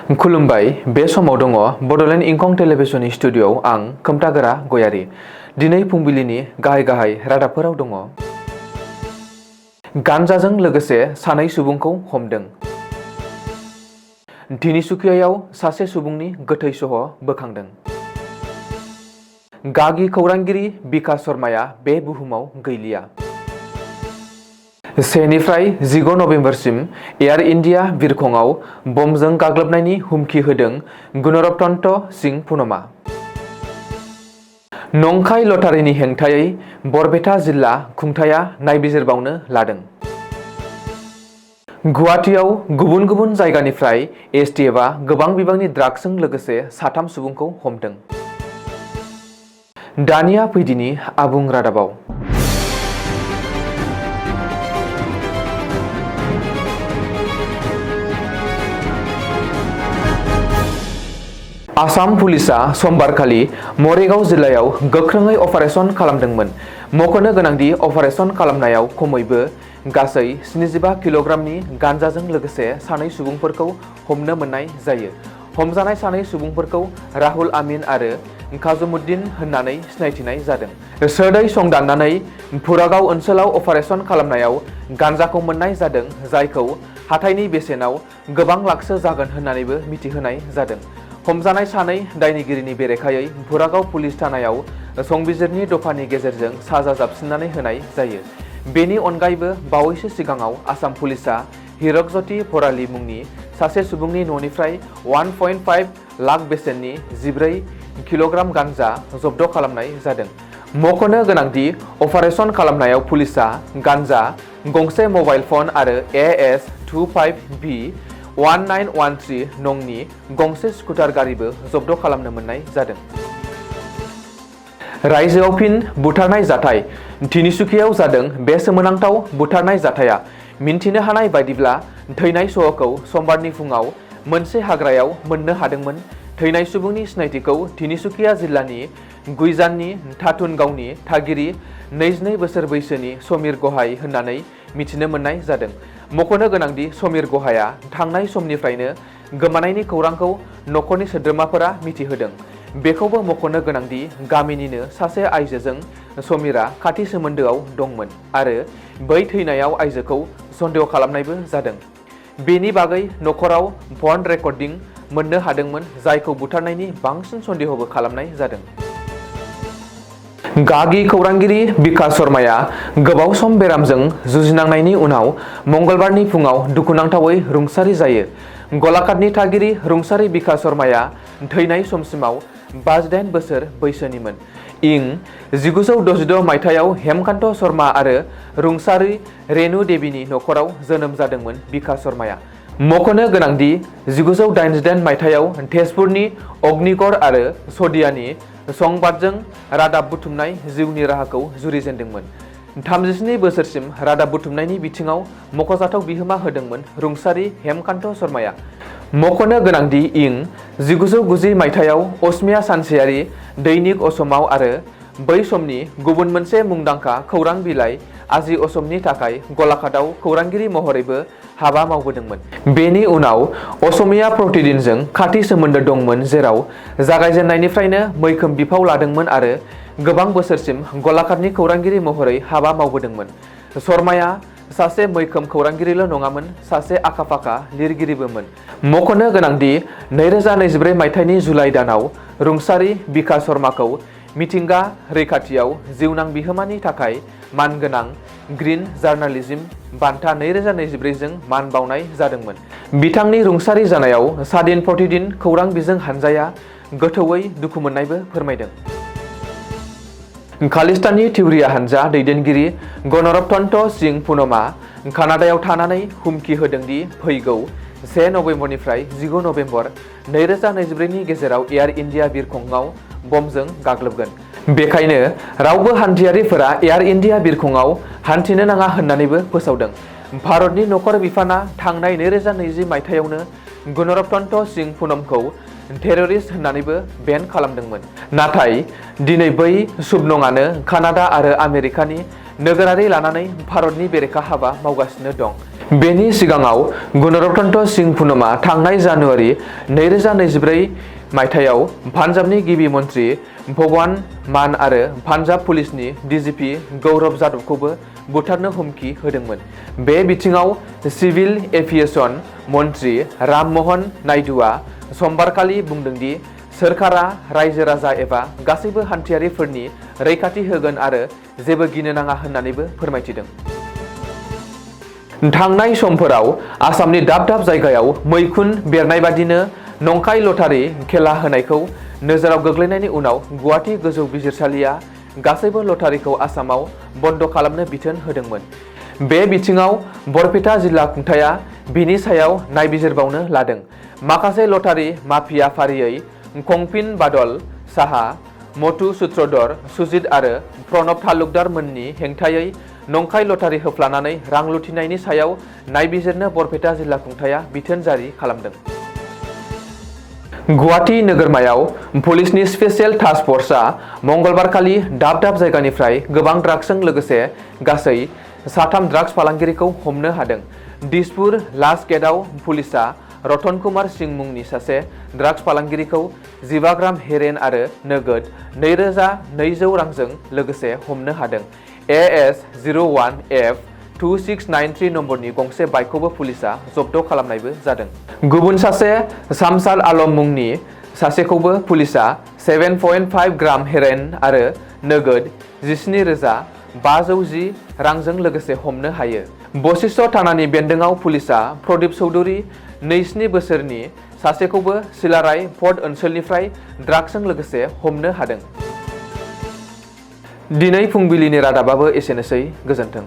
खुलुमबाय बे समाव दङ बडोलेण्ड इंखं टेलिभिजननि स्टुडिय'आव आं खोमथागोरा गयारी। दिनै फुंबिलिनि गाहाय रादाबफोराव दङ। गान्जाजों लोगोसे सानै सुबुंखौ हमदों। तिनिसुकियायाव सासे सुबुंनि गोथै सह बोखांदों। गागि खौरांगिरि बिका शर्माया बे बुहुमाव गैलिया। 1 निफ्राय 15 नभेम्बरसिम एयार इन्डिया बिरखंआव बमजों गाग्लोबनायनि हुमखि होदों गुणरत्न सिंह पुनमा। नंखाय लटारिनि हेंथायै बरपेटा जिल्ला खुंथाया नायबिजिरबावनो लादों। गुवाहाटीआव गुबुन गुबुन जायगानिफ्राय एसटिएफआ गोबां बिबांनि ड्राग्सजों लोगोसे 3 सुबुंखौ हमदों। दानिया फैदिनि आबुं रादाबाव। आसाम पुलिसा समबारखालि मरिगाव जिल्लायाव गोख्रोङै अपारेशन खालामदोंमोन। मख'नो गोनांदि अपारेशन खालामनायाव खमैबो गासै 75 किल'ग्रामनि गान्जाजों लोगोसे 2 सुबुंफोरखौ हमनो मोननाय जायो। हमजानाय 2 सुबुंफोरखौ राहुल आमिन आरो काजुमुद्दिन होननानै सिनायथिनाय जादों। सोदै संदाननानै फुरागाव ओनसोलाव अपारेशन खालामनायाव गान्जाखौ मोननाय जादों, जायखौ हाथाइनि बेसेनाव गोबां लाखसो जागोन होननानैबो मिथिहोनाय जादों। हमजानाय 2 दायनिगिरिनि बेरेखायै फुरागाव पुलिस थानायाव संबिजिरनि दफानि गेजेरजों साजा जाबसिननानै होनाय जायो। बेनि अनगायैबो बावैसो सिगाङाव आसाम पुलिसा हिरकज्योति भराली मुंनि सासे सुबुंनि न'निफ्राय 1.5 लाख बेसेननि 14 किल'ग्राम गान्जा जब्द खालामनाय जादों। मख'नो गोनांदि अपारेशन खालामनायाव पुलिसा गान्जा, गंसे मबाइल फन आरो AS-25B 1913 नंनि गंसे स्कुटार गारिबो जब्द खालामनो मोननाय जादों। रायजोआव फिन बुथारनाय जाथाय। तिनिसुकियायाव जादों बे सोमोनांथाव बुथारनाय जाथाया। मिन्थिनो हानाय बायदिब्ला थैनाय सह'खौ समबारनि फुङाव मोनसे हाग्रायाव मोननो हादोंमोन। थैनाय सुबुंनि सिनायथिखौ तिनिसुकिया जिल्लानि गुइजाननि थाथुनगावनि थागिरि 22 बोसोर बैसोनि समीर गहाय होननानै मिथिनो मोननाय जादों। मख'नो गोनांदि समीर गहाया थांनाय समनिफ्रायनो गोमानायनि खौरांखौ नखरनि सोद्रोमाफोरा मिथिहोदों। बेखौबो मख'नो गोनांदि गामिनिनो सासे आइजोजों समीरा खाथि सोमोन्दोआव दंमोन आरो बै थैनायाव आइजोखौ सन्देह खालामनायबो जादों। बेनि बागै नखराव फन रेकर्डिं मोननो हादोंमोन, जायखौ बुथारनायनि बांसिन सन्देहबो खालामनाय जादों। गागि खौरांगिरि बिका शर्माया गोबाव सम बेरामजों जुजिनांनायनि उनाव मंगलबारनि फुङाव दुखुनांथावै रुंसारि जायो। गलाघाटनि थागिरि रुंसारि बिका शर्माया थैनाय समसिमाव 58 बोसोर बैसोनिमोन। इं 1966 मायथाइयाव हेमकान्त शर्मा आरो रुंसारि रेणु देवीनि नखराव जोनोम जादोंमोन बिका शर्माया। मख'नो गोनांदि 1988 मायथाइयाव तेजपुरनि अग्निगड़ आरो सदियानि संबादजों रादाब बुथुमनाय जिउनि राहाखौ जुरिजेनदोंमोन। 37 बोसोरसिम रादाब बुथुमनायनि बिथिङाव मख'जाथाव बिहोमा होदोंमोन रुंसारि हेमकान्त शर्माया। मख'नो गोनांदि इं 1990 मायथाइयाव असमिया सानसेयारि दैनिक असमाव आरो बै समनि गुबुन मोनसे मुंदांखा खौरां बिलाइ आजि असमनि थाखाय गलाघाटआव खौरांगिरि महरैबो हाबा मावबोदोंमोन। बेनि उनाव असमिया प्रतिदिनजों खाथि सोमोन्दो दंमोन, जेराव जागायजेननायनिफ्रायनो मैखोम बिफाव लादोंमोन आरो गोबां बोसोरसिम गलाघाटनि खौरांगिरि महरै हाबा मावबोदोंमोन। शर्माया सासे मैखोम खौरांगिरिल' नङामोन, सासे आखा-फाखा लिरगिरिबोमोन। मख'नो गोनांदि 2024 मायथाइनि जुलाइ दानाव रुंसारि बिका शर्माखौ मिथिंगा रैखाथियाव जिउनां बिहोमानि थाखाय मानगोनां ग्रीन जार्नालिज्म बान्था 2024 जों मान बावनाय जादोंमोन। बिथांनि रुंसारि जानायाव सादिन प्रतिदिन खौरां बिजों हानजाया गोथौयै दुखु मोननायबो फोरमायदों। खालिस्तानी थिउरिया हानजा दैदेनगिरि गुणरत्न सिंह पुनमा कानाडायाव थानानै हुमखि होदोंदि फैगौ 1 नभेम्बरनिफ्राय 15 नभेम्बर 2024 नि गेजेराव एयार इन्डिया बिरखंआव बमजों गाग्लोबगोन। बेखायनो रावबो हान्थियारिफोरा एयार इन्डिया बिरखंआव हान्थिनो नाङा होननानैबो फोसावदों। भारतनि नखर बिफाना थांनाय 2020 मायथाइयावनो गुणरत्न सिंह पुनमखौ टेररिस्ट होननानैबो बेन खालामदोंमोन। नाथाय दिनै बै सुबनङानो कानाडा आरो आमेरिकानि नोगोरारि लानानै भारतनि बेरेखा हाबा मावगासिनो दं। बेनि सिगाङाव गुणरत्न सिंह पुनमा थांनाय जानुवारि 2024 मायथाइयाव पान्जाबनि गिबि मन्त्रि भगवन्त मान आरो पान्जाब पुलिसनि DGP गौरव जाधवखौबो बुथारनो हुमखि होदोंमोन। बे बिथिङाव सिभिल एभिएशन मन्त्रि राम मोहन नायडुआ समबारखालि बुंदों दि सोरखारा रायजो राजा एबा गासैबो हान्थियारिफोरनि रैखाथि होगोन आरो जेबो गिनो नाङा होननानैबो फोरमायथिदों। थांनाय समफोराव आसामनि दाब दाब जायगायाव मैखुन बेरनाय बादिनो नंखाय लटारि खेला होनायखौ नोजोराव गोग्लैनायनि उनाव गुवाहाटी गोजौ बिजिरसालिया गासैबो लटारिखौ आसामाव बन्द खालामनो बिथोन होदोंमोन। बे बिथिङाव बरपेटा जिल्ला खुंथाया बिनि सायाव नायबिजिरबावनो लादों। माखासे लटारि माफिया फारियै कंपिन बादल साहा, मधु सूत्रधर, सुजित आरो प्रणब तालुकदार मोननि हेंथायै नंखाय लटारि होफ्लानानै रां लुथिनायनि सायाव नायबिजिरनो बरपेटा जिल्ला खुंथाया बिथोन जारि खालामदों। गुवाहाटी नोगोरमायाव पुलिसनि स्पेशेल टास्क फर्सआ मंगलबारखालि दाब दाब जायगानिफ्राय गोबां ड्राग्सजों लोगोसे गासै 3 ड्राग्स फालांगिरिखौ हमनो हादों। दिसपुर लास्ट गेटआव पुलिसआ रतन कुमार सिंह मुंनि सासे ड्राग्स फालांगिरिखौ 15 ग्राम हेरेन आरो नोगोद 2200 रांजों लोगोसे हमनो हादों। AS01F2693 नम्बरनि गंसे बाइकखौबो पुलिसआ जब्द खालामनायबो जादों। गुबुन सासे शामसाल आलम मुंनि सासेखौबो पुलिसआ 7.5 ग्राम हेरेन आरो नोगोद 17,510 रांजों लोगोसे हमनो हायो। बशिष्ठ थानानि बेन्दोंआव पुलिसआ प्रदीप चौधुरी 27 बोसोरनि सासेखौबो सिलाराय फर्ट ओनसोलनिफ्राय ड्राग्सजों लोगोसे हमनो हादों। दिनै फुंबिलिनि रादाबाबो एसेनोसै। गोजोन्थों।